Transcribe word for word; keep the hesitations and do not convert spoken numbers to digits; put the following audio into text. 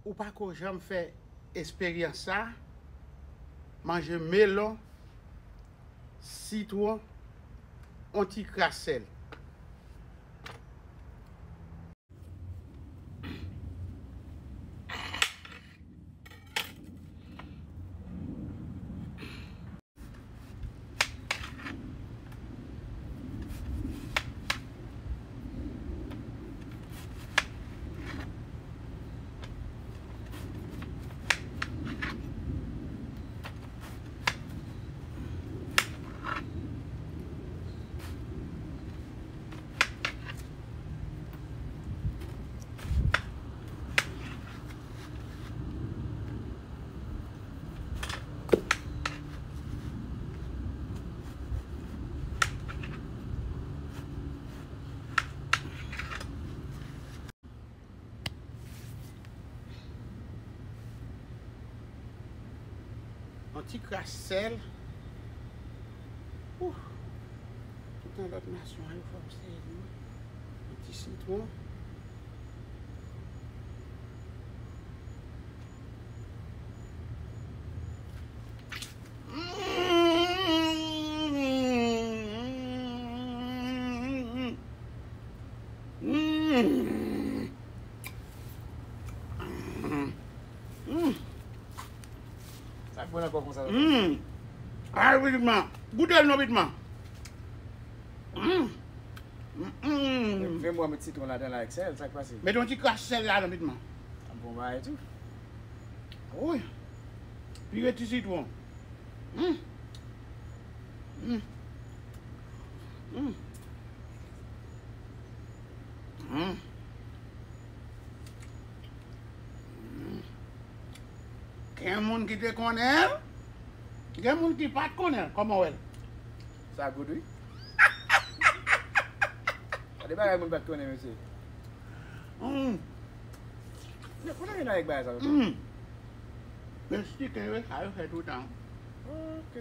Ou pako janm fè esperyans sa, manje melon, sitwon, on ti kras sèl. On ti kras sèl. Ouh. Tout nan lòt nasyon an, yo fè m sezi. On ti sitwon. Mm. Mm. Mm. Sa k bon ankò konsa? Mm. Ay, wi, Bitman. Goute l non, Bitman. Mm. Mm, mm. Men mwen met sitwon ladan la ak sèl, sa k pase? Met yon ti kras sèl ladan, Bitman. Bon bagay tou. Wi. Pire ti sitwon. Mm. Mm. Mm. Mm. Mm. Gen moun ki te konnen l, gen moun ki pa t konnen l. Kòman w wè l? Sa goud, wi. Sa de bagay moun pa t konnen, mesye. Mm. Yo konnen vin avèk bagay sa, mesye. Mm. Mesye, ke yo sa yo fè toutan. Ok.